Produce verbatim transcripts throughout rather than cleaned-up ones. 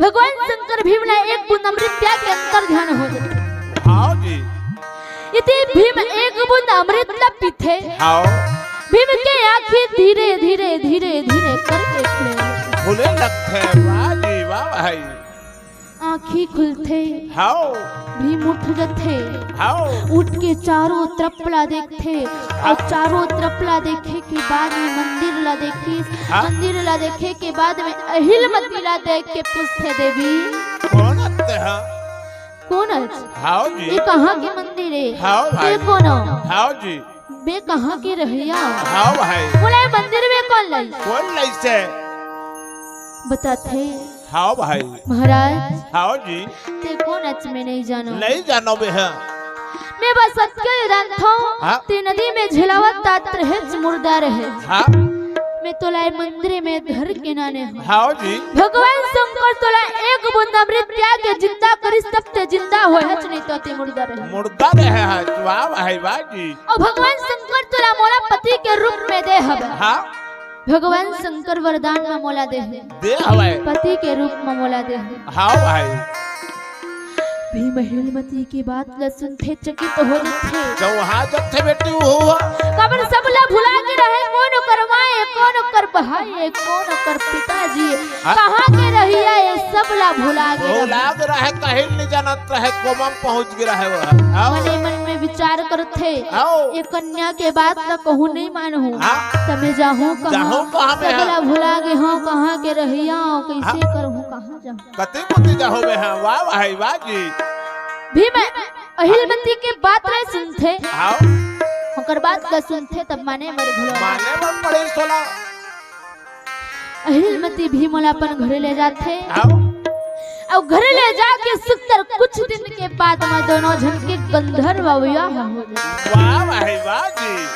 भगवान शंकर भीम ला एक बूंद अमृत पिया के अंतर ध्यान हो जाथे। हाव जी। इति भीम एक बूंद अमृत ला पीथे। हाव। भीम के आँखी धीरे धीरे धीरे धीरे करके खुले। खुले लगथे। वाह जी वाह भाई। आँखी खुलथे। हाव। भीम उठ जथे। हाव। उठ के चारों तरफ ला देखथे। अउ चारों तरफ ला देखे के बाद में मंदिर ला देखिस। हाँ। मंदिर ला देखे के बाद में अहिलमती ला देख के पूछथे, देवी। कोन अच ते हा? कोन अच? हाव जी। ये कहाँ के मंदिर हे? हाव भाई। ये कोन हो? हाव जी। बे कहाँ के रहइया? हाव भाई। बोले मंदिर में कोन लइस? कोन लइस हे? बताथे। हाव भाई। महाराज। हाव जी। ते कोन अच मैं नहीं जानों। नहीं जानों बे हा। मैं बस अतके जानथों। हाँ। ते नदी में झेलावत तात रहेच मुर्दा रहे। हाँ। मैं तोला ए मंदिर में धर के लाने हँव। हाव जी। भगवान शंकर तोला एक बूंद अमृत पिया के जिंदा करिस तब ते जिंदा होय हच, नहीं तो ते मुर्दा रहे। मुर्दा रहे हच। वाह भाई वाह जी। अउ भगवान शंकर तोला मोला पति के रूप में दे हवे। हाँ। भगवान शंकर वरदान में मोला दे हे। दे हवय। पति के रूप में मोला दे हे। हाव भाई। भीम अहिलमती के बात ला सुनथे चकित हो जथे। चौहा जथे बेटी हो। काबर सब ला भुला गे रहे, कोन ओकर माय, कोन ओकर भाई, कोन ओकर पिताजी, हाँ। कहाँ के रहइया ए सब ला भुला गे रहे। भुला गे रहे, कहीं नहीं जानत रहे, कोमा म पहुँच गे रहे वो। हाव। मने मन में विचार करथे। हाव। ए कन्या के बात ला कहूँ नहीं मानहूँ। हाँ। त मैं जाहूँ कहाँ? जाहूँ कहाँ मैं? सब ला भुला गे हँव, कहाँ के रहइया, कइसे हाँ। करहूँ, कहाँ जाहूँ? कते कोती जाहूँ मैं? हाँ, वाह भाई, वाह जी। भीम अहिलमती के बात ला सुनथे। हाव। ओकर बात ला सुनथे, तब माने बर घलो। माने बर पड़े सोला। अहिलमती भीम ला अपन घरे ले जाथे। हाव। अउ घरे ले जाके सुत्तर कुछ दिन के बाद में दोनों झन के गंधर्व विवाह हो जाथे। वाह भाई, वाह जी।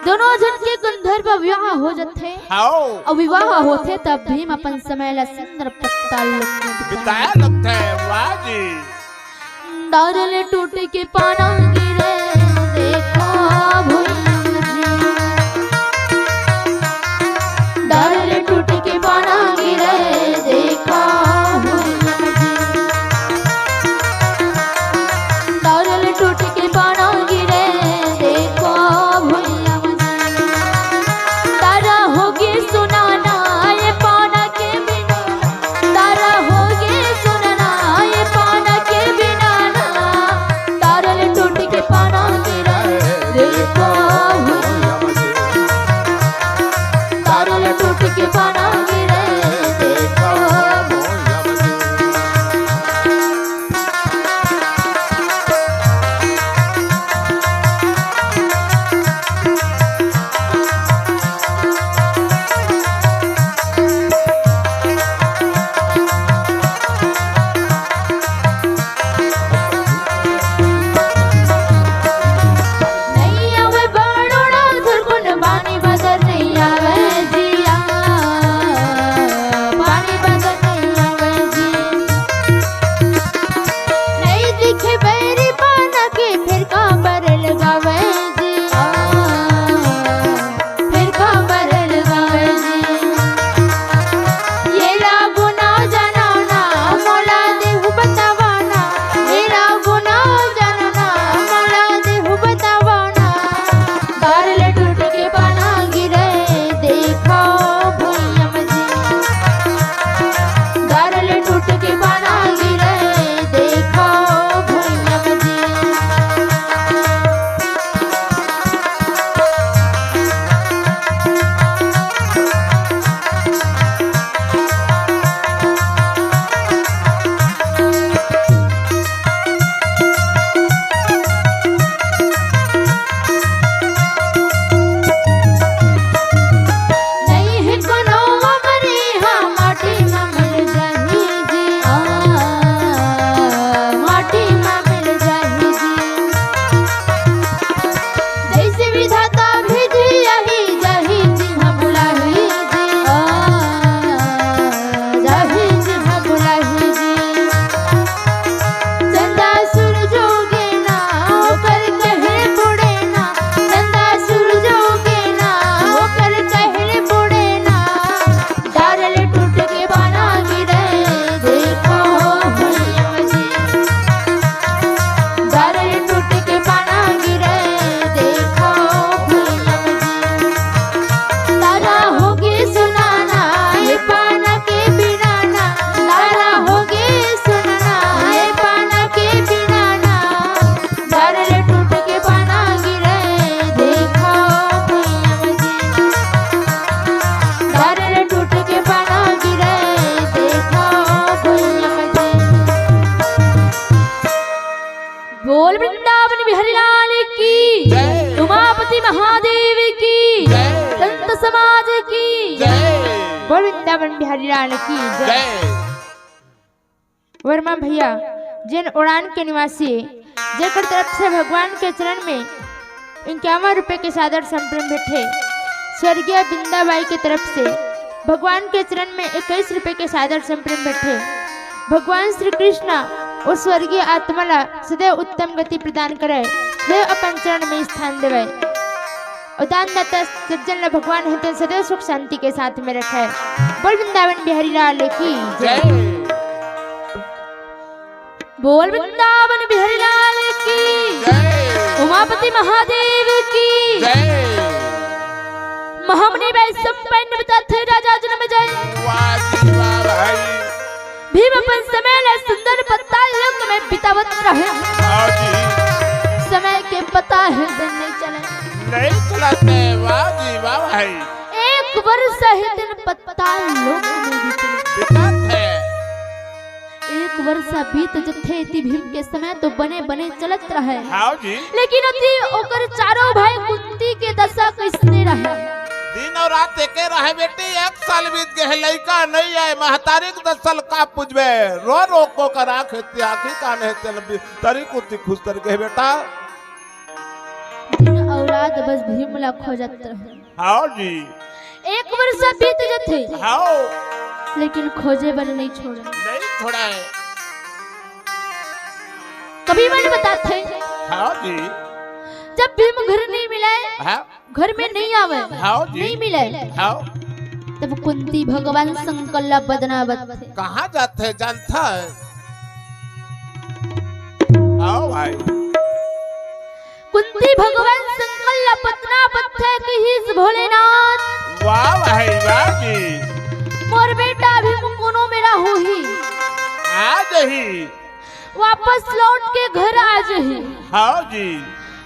दोनों झन के गंधर्व विवाह हो जथे। हाव। अउ विवाह होथे तब भीम अपन समय ला सुंदर पत्ता लोक में बिताए। बिताए लगथे, वाह जी। डारल टूट के पाना गिरे, देखा भुइयां जी। डारल टूट के पाना गिरे, देखा भुइयां जी। डारल टूट के पाना गिरे, देखा भुइयां जी। तारा होगे सुनाना, ए पाना के बिना। तारा होगे सुनाना, ए पाना के बिना ना। डारल टूट के बोल वृंदावन बिहारी लाल की, जय। उमापति महादेव की, जय। संत समाज की, जय। बोल वृंदावन बिहारी लाल की, जय। जय। वर्मा भैया, जेन ओड़ान के निवासी, जेकर तरफ से भगवान के चरण में इक्यावन रुपए के सादर संप्रेम भेंट हे। स्वर्गीय बिंदाबाई के तरफ से भगवान के चरण में इक्कीस रुपए के सादर संप्रेम भेंट हे। भगवान श्री कृष्ण ओ स्वर्गीय आत्मा ला सदैव उत्तम गति प्रदान करे, सदैव अपन चरण में स्थान देवे। अउ दानदाता सज्जन ला भगवान हे तेन सदैव सुख शांति के साथ में रखे। बोल वृंदावन बिहारी लाल की जय। जय। बोल वृंदावन बिहारी लाल की जय। उमापति महादेव की जय। महामुनि वैशंपायन बताथे राजा जनमेजय। वाह जी वाह भाई। भीम अपन समय ला सुंदर पताल लोक में बितावत रहे। हाँ जी। समय के पता हे दिन नहीं चले। नहीं चलत हे, वाह जी वाह भाई। एक वर्ष हे दिन पताल लोक में बीते। बितात हे। एक वर्ष बीत जथे, इति भीम के समय तो बने बने चलत रहे। हाँ जी। लेकिन अति ओकर चारों भाई कुंती के दशा कइसने रहे? दिन अउ रात एके रहे बेटी, एक साल बीत गे हे, लइका नइ आय, महतारी के दशा ल का पूछबे? रो रो के ओकर आँख हे, आँखी कान हे, तेल भी तरी कुंती खुश तर गे बेटा। दिन अउ रात बस भीम ला खोजत रहे। हाँ जी। एक वर्ष बीत जथे। हाँ। लेकिन खोजे बर नहीं छोड़े। नहीं छोड़ा हे। कवि मन बताथे। हाँ जी। जब भीम घर नहीं मिले, हाँ। घर में नहीं आवे, हाँ जी। नहीं मिले, हाँ। तब कुंती भगवान शंकर ला बदना बदथे। कहाँ जाथे जानथा हे? हाँ भाई। कुंती भगवान शंकर ला बदना बदथे, कहिस भोलेनाथ। वाह भाई वाह जी। मोर बेटा भीम कोनो बेरा होही। आ जही। वापस लौट के घर आ जही। हाँ जी।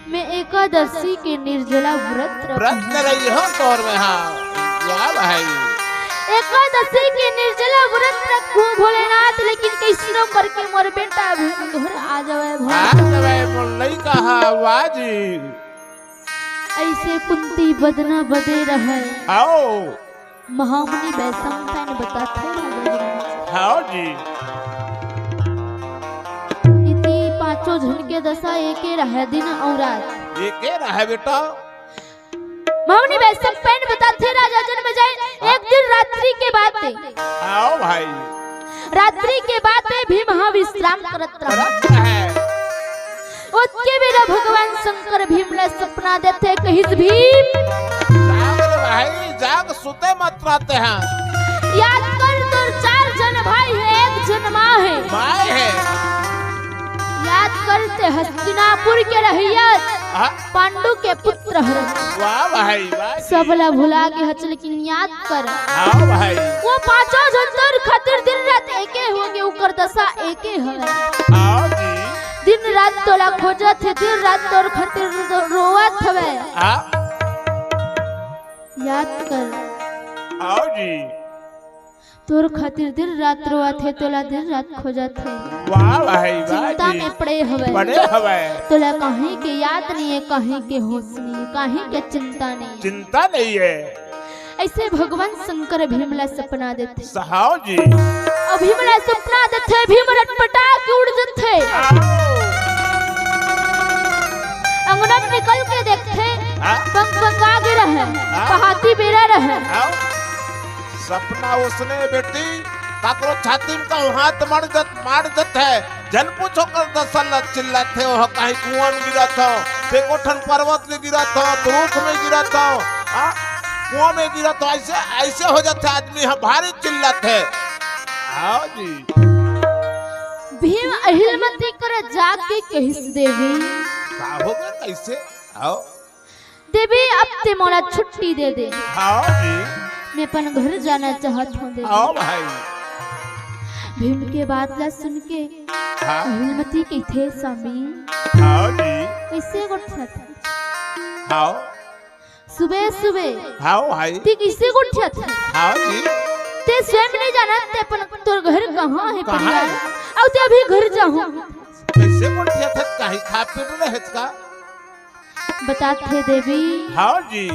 मैं एकादशी के निर्जला व्रत रखूँ। व्रत रही हो तोर में, हाँ। वाह भाई। एकादशी के निर्जला व्रत रखूँ भोलेनाथ, लेकिन कइसनो करके मोर बेटा भीम घर आ जावे भोले। आ जावे मोर लइका, हाँ, वाह जी। अइसे कुंती बदना बदे रहे। आओ। महामुनि वैशंपायन बताथे राजा जनमेजय। हाँ जी। इति पांचों झन के दशा एके रहे दिन अउ रात। एके रहे बेटा। महामुनि वैशंपायन बताथे राजा जनमेजय, एक दिन रात्रि के बात हे। आओ भाई। रात्रि के बात हे, भीम ह विश्राम करत रहे। करत रहे। ओतके बेरा भगवान शंकर भीम ला सपना देथे, कहिस भीम। जाग रे भाई, जाग, सुते मत रहते हैं। याद कर तोर चार झन भाई हे, एक झन माँ हे। माय हे। याद कर ते हस्तिनापुर के रहइया हाँ। पांडु के पुत्र हरे। वाह भाई, वाह जी। सबला भुला गे हच, लेकिन याद कर। हाँ भाई। वो पांचों झन तोर खातिर दिन रात एके होगे, ओकर दशा एके हवे। हाँ जी। दिन रात तोला खोजत हे, दिन रात तोर खातिर रो-, रोवत हवे। हाँ। याद कर। हाँ जी। तोर खातिर दिन रात रोवत हे, तोला दिन रात खोजत हे। वाह भाई, वाह चिंता जी। में पड़े हवे। पड़े हवे। तोला काहे के याद नइ हे, काहे के होश नइ हे, काहे के चिंता नइ हे। चिंता नइ हे। अइसे भगवान शंकर भीम ला सपना देथे। सहाव जी। अउ भीम ला सपना देथे, भीम रटपटा के उड़ जथे। आओ। अंगना में निकल के देखथे, हाँ? पंख पंखा गे रहे, हाँ? पहाती बेरा रहे। आओ। सपना ओसने बेटी, काकरो छाती में कहूँ हाथ मार जत, मार जत हे। झन पूछो कर दसल चिल्लात हे, ओह कहीं कुआं में गिरत हो, ते कोठन पर्वत ले गिरत हो, तो रूख में गिरत हो। हाँ, कुआं में गिरत हो, अइसे, अइसे हो जात हे आदमी, हाँ, भारी चिल्लात हे। हाँ जी। भीम अहिलमती कर जाके कहिस देवी। का हो गे, कइसे? आओ। देवी, अब ते मोला छुट्टी दे दे। हाँ जी। मैं अपन घर जाना चाहत हूँ देवी। हाँ भाई। भीम के बात ला सुन के हाँ। अहिलमती कहिथे, स्वामी। हाँ जी। कइसे गोठियाथे? हाँ। सुबह सुबह। हाँ भाई। ते कइसे गोठियाथे? हाँ जी। ते स्वयं नइ जानत, ते अपन तोर घर कहाँ हे कहाँ परिवार? हे? अउ ते अभी घर जाहूँ। कइसे गोठियाथे, काहे सुन रहे का? बतात हे देवी। हाँ जी।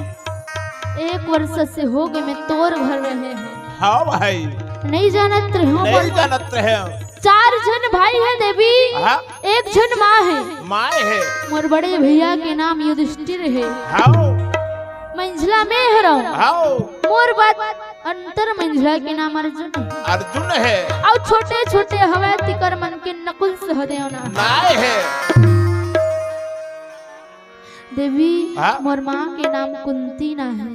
एक वर्ष से हो गए मैं तोर घर रहे हँव। हाँ भाई। नइ जानत रहेंव, नइ जानत रहेंव। चार झन भाई हे देवी। हाँ। एक झन माँ हे। माँ हे। मोर बड़े भैया के नाम युधिष्ठिर हे। हाँ। मंझला मैं हरँव। हाँ। मोर बाद अंतर मंझला के नाम अर्जुन हे। अर्जुन हे। अउ छोटे छोटे हवय तिकर मन के नकुल सहदेव नाम। नाय हे। देवी, हाँ? मोर माँ के नाम कुंती ना हे।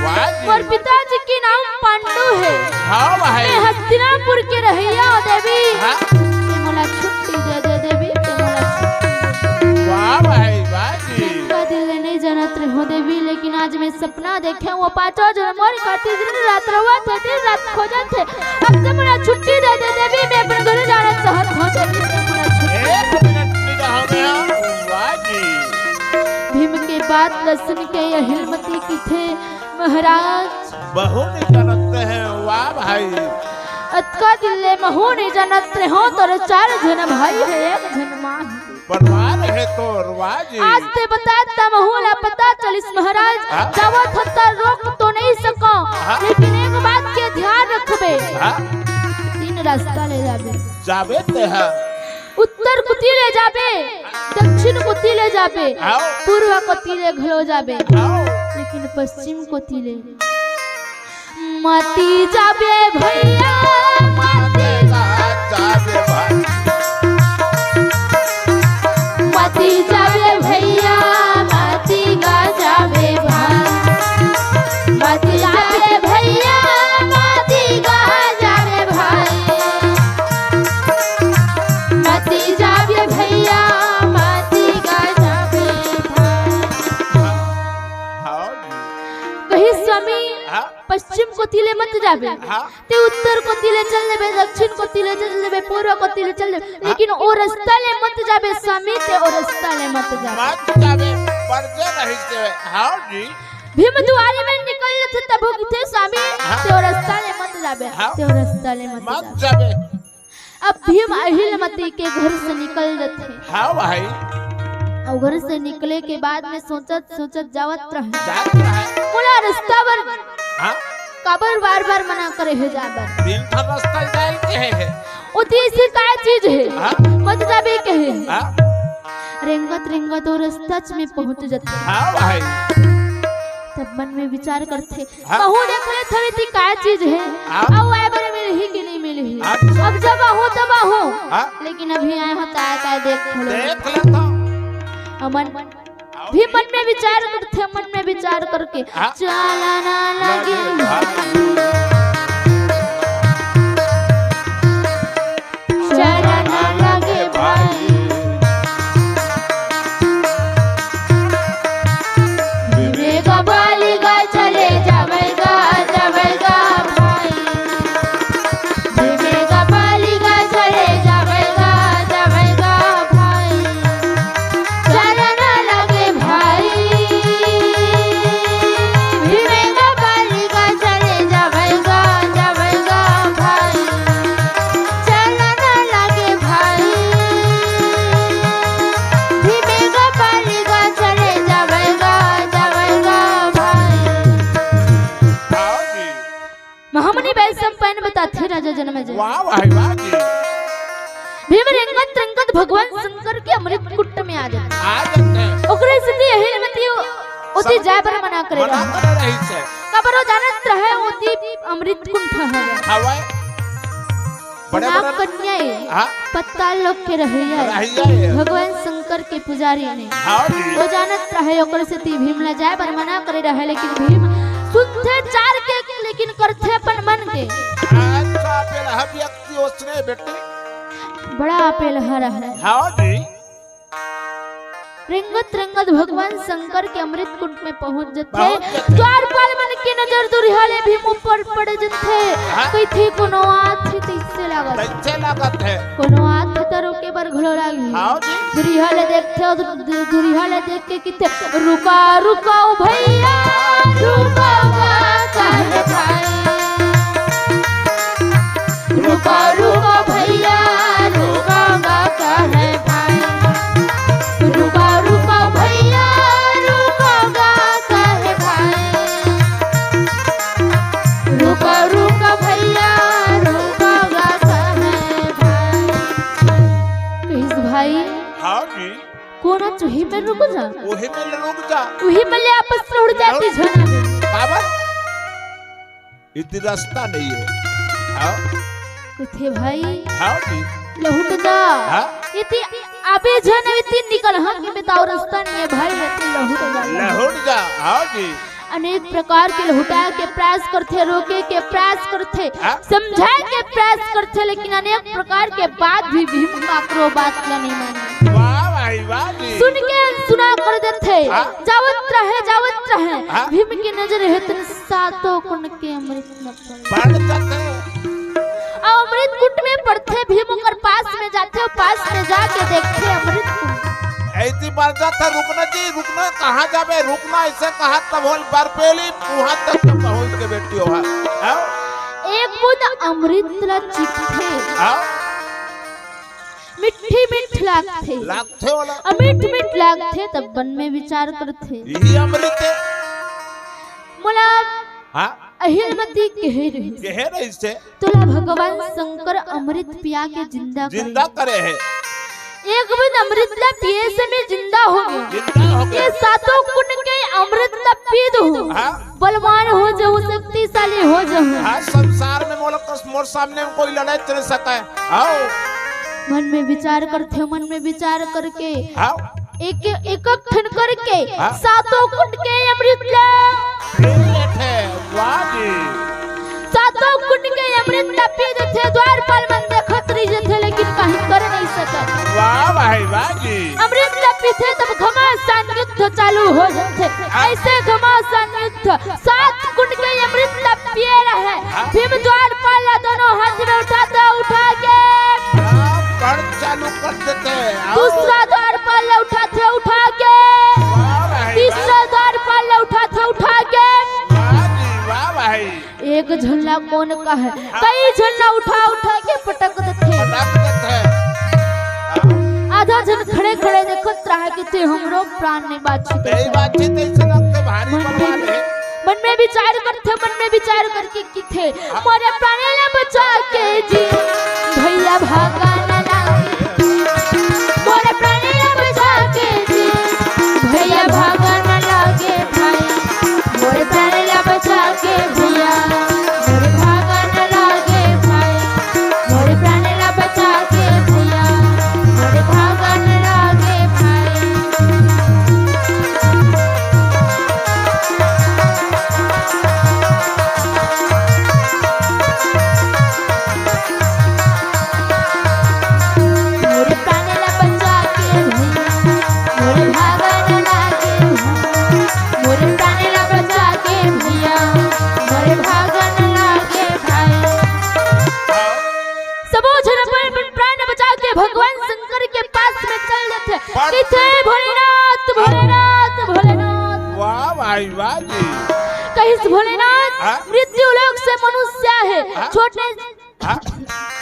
वाह जी। मोर पिताजी के नाम पांडु हे। हाँ भाई। मैं हस्तिनापुर के रहइया हँव देवी। हाँ? ते मोला छुट्टी दे दे देवी, ते मोला छुट्टी दे दे। वाह भाई, वाह जी। का दिल ले नइ जानत रहेंव देवी, लेकिन आज मैं सपना देखेंव, वो पाँचों झन मोर खातिर दिन रात रोवत हे, दिन रात खोजत हे। अब तो मोला छुट्टी दे दे देवी, मैं अपन घर जाना चाहत हँव देवी, ते मोला छुट्टी। एक मिनट निगाह में आओ, वाह जी। भीम के बात ल सुन के अहिलमती कथे, महाराज। बहुत ही जानत हे, वाह भाई। अतका दिल ले महूँ नइ जानत रहेंव, तोर चार झन भाई हे, एक झन माँ हे। परिवार हे तोर, वाह जी। आज ते बतात त महूँ ला पता चलिस महाराज। हाँ? जावत हँव त रोक तो नइ सकँव, हाँ? लेकिन एक बात के ध्यान रखबे। हाँ? तीन रस्ता ले जाबे। जाबे ते हा। उत्तर कोती ले जाबे, दक्षिण कोती ले जाबे, हाँ? पूर्व कोती ले घलो जाबे, हाँ? लेकिन पश्चिम कोती ले मती जाबे भैया, मती गा जाबे भाई। मती जाबे भैया, मती गा जाबे भाई। मती जाबे भैया, मती गा जाबे भाई। मती जाबे भैया, मती गा जाबे भाई। हाँ जी। कही स्वामी, हाँ? पश्चिम कोती ले मत जाबे। हाँ। ते उत्तर कोती ले चल लेबे, दक्षिण कोती ले चल लेबे, पूर्व कोती ले चल लेबे, हाँ। लेकिन ओ रस्ता ले मत जाबे स्वामी, ते ओ रस्ता ले मत जाबे। मत जाबे, परजे नहीं से, हाँ जी। भीम दुआरी में निकल जथे तभो कथे स्वामी, हाँ। ते ओ रस्ता ले मत जाबे, हाँ। ते ओ रस्ता ले मत मत जाबे। जाबे। अब भीम अहिलमती के घर से निकल जथे। हाँ भाई। अउ घर से निकले के बाद में सोचत सोचत जावत रहे। जात रहे। मोला रस्ता बर हाँ? काबर बार-बार मना करे हे जाए बर? तीन ठन रस्ता जाए के हे। ओती अइसे काय चीज हे? हाँ? मत जाबे कहे हे। हाँ? रेंगत रेंगत ओ रस्ताच में पहुँच जथे। हाँ भाई। तब मन में विचार करथे, हाँ। कहूँ देख लेथन एती काय चीज हे? हाँ। अउ आए बर मिलही कि नइ मिलही? अच्छा। अब जब आहूँ तब आहूँ। हाँ। लेकिन अभी आए हँव त आए काय देख घलो। देख लेथन। अउ मन भी मन में विचार करथे, मन में विचार करके हाँ। चला ना लागे भाई। चला ना लागे भाई। विवेक बाली गा चले जावेगा, जावेगा भाई। भीमे गा बाली गा चले जावेगा, जावेगा भाई। चला ना लागे भाई। भीमे गा बाली गा चले जावेगा, जावेगा भाई। चला ना लागे भाई। भीमे गा बाली गा चले जावेगा, जावेगा भाई। आओ जी। महामुनि वैशंपायन बताथे राजा जनमेजय। वाह भाई वाह जी। भीम रेंगत रेंगत भगवान शंकर के अमृत कुंड में आ जाथे। आ जाथे। ओकरे सेती अहिलमती ओती सब जाए बर मना करे मना रहे। करे रहिस हे। काबर ओ जानत रहे ओती अमृत कुंड हवय। हवय। बड़े नाग बड़े कन्या ए, हाँ। पताल लोक के रहइया ए। रहइया ए। भगवान शंकर के पुजारी ने। हाँ जी। ओ जानत रहे, ओकर सेती भीम ला जाए बर मना करे रहे, लेकिन भीम सुनथे चार के, लेकिन करथे अपन मन के। अच्छा, पेलहा व्यक्ति ओसने बेटी। बड़ा पेलहा रहे। हाँ जी। रेंगत रेंगत भगवान शंकर के अमृत कुंड में पहुंच जथे। पहुंच जथे। द्वारपाल मन के नजर दुरिहा ले भीम ऊपर पड़ जथे। हाँ। कहिथे कोनो आथे तइसे लागत। तइसे लागत हे। कोनो आथे त रोके बर घलो लागही। हाँ जी। दुरिहा ले देखथे अउ दु-, दु-, दुरिहा ले देख के कहिथे, "रुका, रुका ओ भैया, रुका, रुका, काहे भाई?" रुका, रुका भैया, रुका, रुका, काहे भाई? कोन चुही में रुक जा। उही में रुक जा। उही में ले आपस लहुट जाती झन। बाबा, इति रास्ता नहीं है। हाँ? कथे भाई। हाँ जी। लहुट जा। हाँ? इति आबे झन इति निकल, हाँ, कि बताओ रास्ता नहीं है भाई, इति लहुट जा। लहुट जा, हाँ जी। अनेक प्रकार के लहुटाए के प्रयास करथे, रोके के प्रयास करथे, हाँ? समझाए के प्रयास करथे, लेकिन अनेक प्रकार के बाद भी भीम काकरो बात ला नहीं माने। वाह भाई, वाह जी। सुन के अनसुना कर देथे। हाँ? जावत रहे, जावत रहे। हाँ? भीम की नजर हे तन सातों कुंड के अमृत न पड़े। पड़ जाथे। अउ अमृत कुंड में पड़थे, भीम ओकर पास में जाथे, अउ पास में जाके देखथे अमृत कुंड। ऐसी बार जाथे, रुकना जी, रुकना, कहाँ जाबे, रुकना, ऐसे कहा तब होल बरपेली, वहाँ तक तो पहुँच के बेटी हो। हाँ? एक बूंद अमृत ला चिखथे। हाँ? मिट्ठी मिठ लागथे। लागथे वाला। अउ मिठ मिठ लागथे, तब मन में विचार करथे। यही अमृत है। मोला हाँ? अहिलमती कहे रहिस। कहे रहिस से। तोला भगवान शंकर अमृत पिया के जिंदा करे। जिंदा करे हे। एक बूंद अमृत ला पिए से मैं जिंदा हो गेंव। जिंदा हो गेंव। ये सातों कुंड के अमृत ला पी दूँ। हाँ। बलवान हो जाहूँ, शक्तिशाली हो जाहूँ। हाँ, संसार में मोला कस, मोर सामने में कोई लड़े चल सके। आओ। मन में विचार करथे, मन में विचार करके। आओ। एक, एक, एक ठन करके हाँ। सातों कुंड के अमृत ला पी लेथे, वाह जी। सातों कुंड के अमृत ला पी देथे, द्वारपाल मन देखत रहि जथे, लेकिन कहीं कर नहीं सकत। वाह भाई, वाह जी। अमृत ला पीथे तब घमासान युद्ध चालू हो जथे। हाँ। ऐसे घमासान युद्ध, सात कुंड के अमृत ला पिए रहे। हाँ। भीम द्वारपाल ला दोनों हाथ में उठाथे, उठा के हाँ, कण चालू कर देथे। आओ। दूसरा द्वारपाल ला उठाथे, उठा के वाह भाई, तीसरा द्वारपाल ला उठाथे, उठा के वाह जी, वाह भाई। एक झन ला कोन कहे, कई झन ला उठा उठा के पटक देथे। पटक देथे। आधा झन खड़े खड़े देखत रहे कि ते हमरो प्राण नहीं बाँची। नहीं बाँची, तैसे लगथे भारी मन में, बलवान हे। मन में विचार करथे, मन में विचार करके किथे, मोरे प्राण ला बचा के जी, भैया भागा न लागे। मोरे प्राण ला बचा के जी, भैया भागा न लागे भाई। मोरे प्राण ला बचा के भैया, मोरे भागा न लागे भाई। मोरे प्राण ला बचा के भैया, मोरे भागा न लागे भाई। मोरे प्राण ला बचा के भैया, मोरे भागा न लागे भाई। मोरे प्राण ला बचा के भैया, मोरे भागा न लागे भाई। सबो झन अपन अपन प्राण बचा के भगवान शंकर के पास में चल देथे। पर किथे भोलेनाथ, भोलेनाथ, भोलेनाथ। वाह भाई, वाह जी। कहिस भोलेनाथ, हाँ? मृत्यु लोक से मनुष्य हे, हाँ? छोटे, हाँ?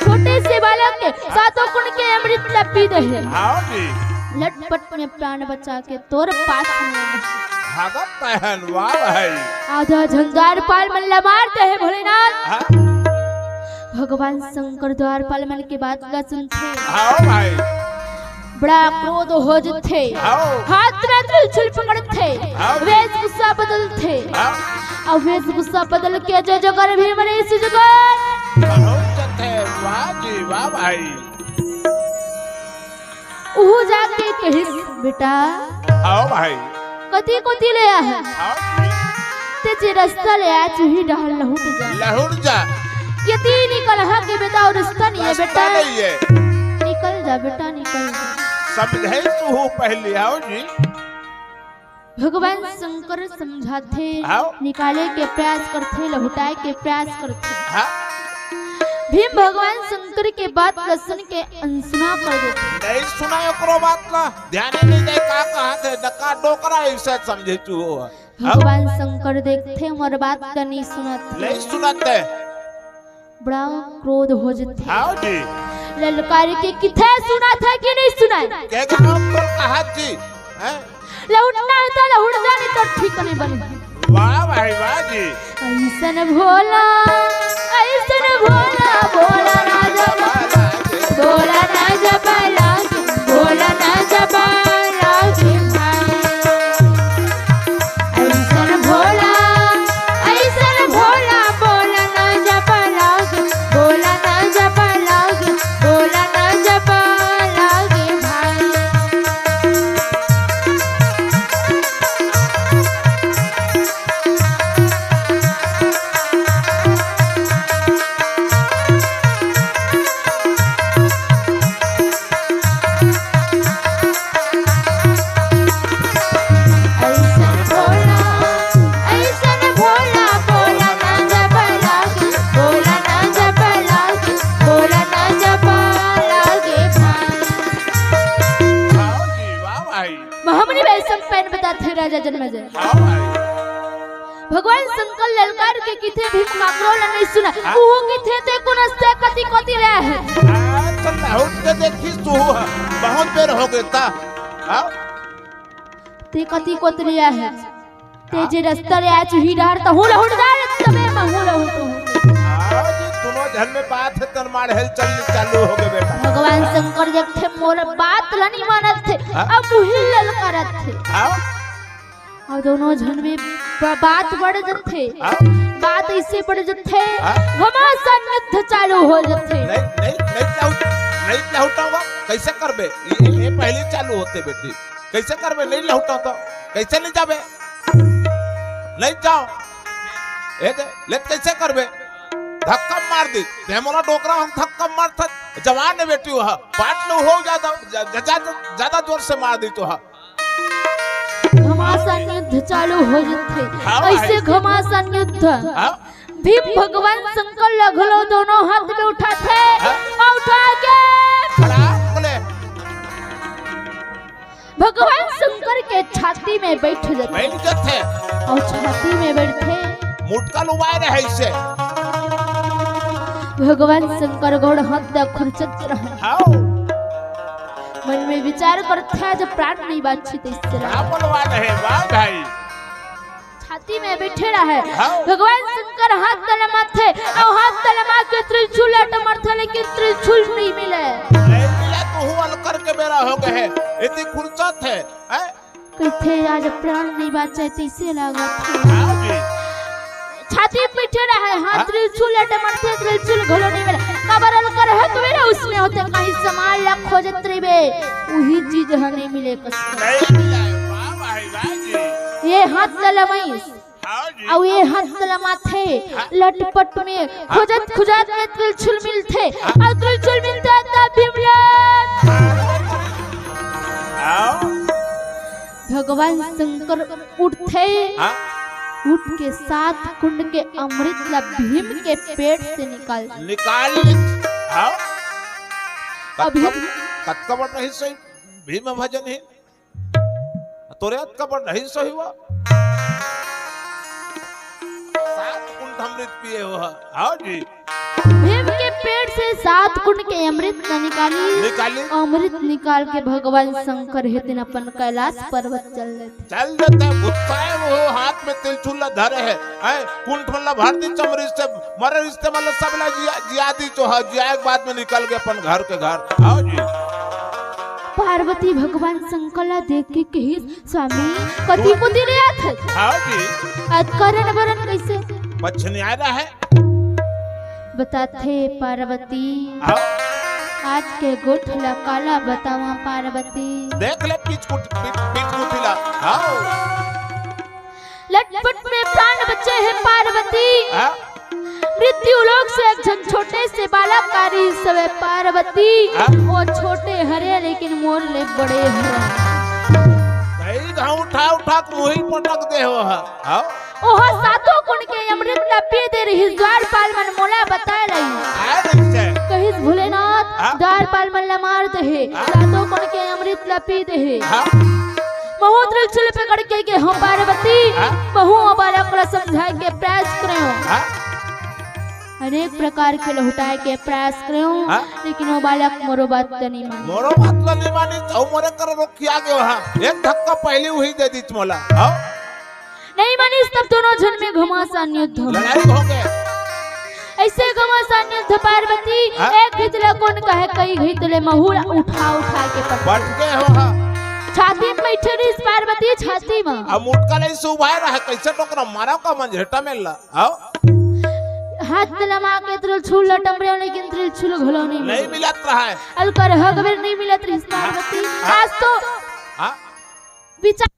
छोटे से बालक के सातों कुंड के अमृत ला पी दे हे। हाँ जी। लटपट में प्राण बचा के तोर पास में। भागत पहन, वाह भाई। आधा झन द्वारपाल मन ला मार दे हे भोलेनाथ। हाँ? भगवान शंकर द्वारपाल मन के बात ला सुनथे। हाँ भाई। बड़ा क्रोध हो जथे। हाँ। हाथ में त्रिशूल पकड़थे। हाँ। वेशभूषा बदलथे। हाँ। अउ वेशभूषा बदल के जय जगत भी मनीष जगत। पहुँच जथे, वाह जी, वाह भाई। उहू जाके कहिस, बेटा। आओ भाई। कति कोति ले आए हे? आओ। ते जे रस्ता ले आए, उही डहर लहुट जा। लहुट जा। यदि निकलहा के बेटा अउ रस्ता नहीं हे, रस्ता बेटा। नहीं हे। निकल जा बेटा, निकल जा। समझे तू पहले, आओ जी। भगवान शंकर समझाथे, हाँ। निकाले के प्रयास करथे, लहुटाए के प्रयास करथे। हाँ। भीम भगवान शंकर के बात ला सुन के अनसुना कर देथे। नहीं सुना ओकरो बात ला, ध्यान नहीं दे का कहथे, न का डोकरा ऐसे समझे तू हो। भगवान शंकर देखथे, मोर बात ला नहीं सुनत। नहीं सुनत हे। बड़ा क्रोध हो जथे। हाँ जी। ललकार के किथे सुनत हे कि नहीं सुनत हे? के गाँव तो कहा जी, हैं? लहुटना हे तो लहुट जा, नहीं तो ठीक नहीं बने। वाह भाई, वाह जी। ऐसन भोला, ऐसन भोला, भोला ना जब, भोला ना जब लागे, भोला ना जब लागे। महामुनि वैशंपायन बताथे राजा जनमेजय। हाँ भाई। भगवान शंकर ललकार के किथे भीम काकरो ला नहीं सुना। हाँ। उहो किथे ते कोन अस्ते कति कोति रहा है। हाँ, तो लहुट के देखिस तू, बहुत बेर हो गए ता। हाँ? ते कति कोति रहा है। ते जे रस्ता ले आए चुही डहर तहूँ लहुट डार तबे महूँ लहुट हूँ। हाँ जी, दोनों झन में बात है तन मार हेल चल चालू हो गए बेटा। भगवान शंकर देखथे मोर बात ला नहीं मानत थे। हाँ? अब उही ललकारत थे। हाँ? अउ दोनों झन में ब-, बात बढ़ जथे। हाँ? बात ऐसे बढ़ जथे, हाँ? घमासान युद्ध चालू हो जथे। नहीं, नहीं, नहीं लहुट-, नहीं लहुटाऊंगा। कैसे करबे? ये, ये, ये पहले चालू होते बेटी। कैसे करबे? नहीं लहुटाओ तो कैसे नहीं जाबे? नहीं जाओ। ए दे, ले कैसे करबे? धक्का मार दी। ते मोला डोकरा हम धक्का मार था। जवान है बेटी वह। पाट लो हो ज्यादा, ज-, ज-, ज्यादा, ज्यादा जोर से मार दी तो हा। घमासान युद्ध चालू हो जथे। हाँ, ऐसे भाई। घमासान युद्ध। हाँ? भीम भगवान शंकर ला घलो दोनों हाथ में उठाथे। हाँ? अउ उठा के खड़ा बोले। भगवान शंकर के छाती में बैठ जथे। बैठ जथे। अउ छाती में बैठथे। मुटका लुवाए रहे इसे। भगवान शंकर गोड़ हाथ ला खुरचत रहे। हाँ। मन में विचार करथे, आज प्राण नहीं बांचिस तइसे क्या लगा। बोलवा रहे, वाह भाई। छाती में बैठे रहे। हाँ। भगवान शंकर हाथ तलमाथे, अउ हाथ तलमा के त्रिशूल अटमरथे, लेकिन त्रिशूल नहीं मिले। नहीं मिला तो हूँ अलकर के बेरा हो गए है। इतनी फुर्सत है, हैं? कथे आज प्राण नहीं बांचिस तइसे लागत हे। हाँ जी। छाती पीटे रहे, हाँ, हाँ। त्रिशूल अटमरथे, त्रिशूल घलो नहीं मिले। काबर अलकर हे तो मेरा उसने होते कहीं सामान ला खोजत रहिबे, उही चीज ह नहीं मिले कस। नहीं मिला है, वाह भाई, वाह जी। ये हाथ तलमाइस, हाँ जी। अउ ये हाथ तलमाथे, हाँ। लटपट में, हाँ। खोजत खुजात में त्रिशूल मिलथे, हाँ। अउ त्रिशूल मिलथे तब भीम ला हाँ। भगवान शंकर उठथे, हाँ। उठ के सात कुंड के अमृत ला भीम के पेट से निकाल निकाल ले। हाँ। अभी कतका, कतका बड़ रहिस हे भीम भजन हे। तोरे अतका बड़ रहिस हे वो। सात कुंड अमृत पिए हो। हाँ जी। भीम के पेट से सात कुंड के अमृत न निकाली। निकाली। अमृत निकाल के भगवान शंकर हे तेन अपन कैलाश पर्वत चल देथे। चल देथे, गुस्साए वो हाथ में त्रिशूल ला धरे हे, हैं, कुंठ मन ला भर दी चमरी से, मरे रिश्ते मन ला सब ला जिया, जिया दी तो हा, जिया एक बाद में निकल गए अपन घर के घर। हाँ जी। पार्वती भगवान शंकर ला देख के कहिस, स्वामी, कति कोति ले आथस? हाँ जी। अतका रन बरन कैसे? पछ नहीं आ रहा है। बताथे पार्वती। हाँ। आज के गोठ ला काला बतावा पार्वती। देख ले पीठ कुट-, पीठ, पीठ कुटी ला। हाँ। लटपट में प्राण बचे हे पार्वती। हाँ। मृत्यु लोक से एक झन छोटे से बालक आ रहिस हवे पार्वती। हाँ। वो छोटे हरे लेकिन मोर ले बड़े हरे। कई घाव उठा उठा के मुही पटक दे हो हा। हाँ। ओह सातों कुंड के अमृत ला पी दे रहिस, द्वारपाल मन मोला बताए रहिस। आए रहिस हे। कहिस भोलेनाथ, हाँ। द्वारपाल मन ला मार दे हे, हाँ। सातों कुंड के अमृत ला पी दे हे। हाँ। महूँ त्रिशूल पकड़ के गे हों पार्वती, हाँ। महूँ ओ बालक ला समझाए के प्रयास करे हों। हाँ। अनेक प्रकार के लहुटाए के प्रयास करे हों, हाँ। लेकिन ओ बालक मोरो बात ला नहीं माने। मोरो बात ला नहीं माने, अउ मोरे कर रोकिया गयो हा। एक धक्का पहले उही दे दीस मोला। हाँ। नहीं मानिस तब दोनों झन में घमासान युद्ध हो। लड़ाई हो गए। ऐसे घमासान युद्ध पार्वती, हाँ? एक घीत ले कोन कहे कई घीत ले महूँ ला उठा उठा के पटक। पटके हो हा। छाती में बैठे रहिस पार्वती छाती में। अब मुटका नहीं सुभाए रहा, कैसे टोकरा मारा का मंझेटा में ला। आओ। हाथ लमा के त्रिशूल लटम रहे हो, लेकिन त्रिशूल घलो नहीं नहीं मिला। मिलत रहा है। अलकर हगबेर नहीं मिलत रहिस पार्वती। हाँ? आज तो हाँ? विचार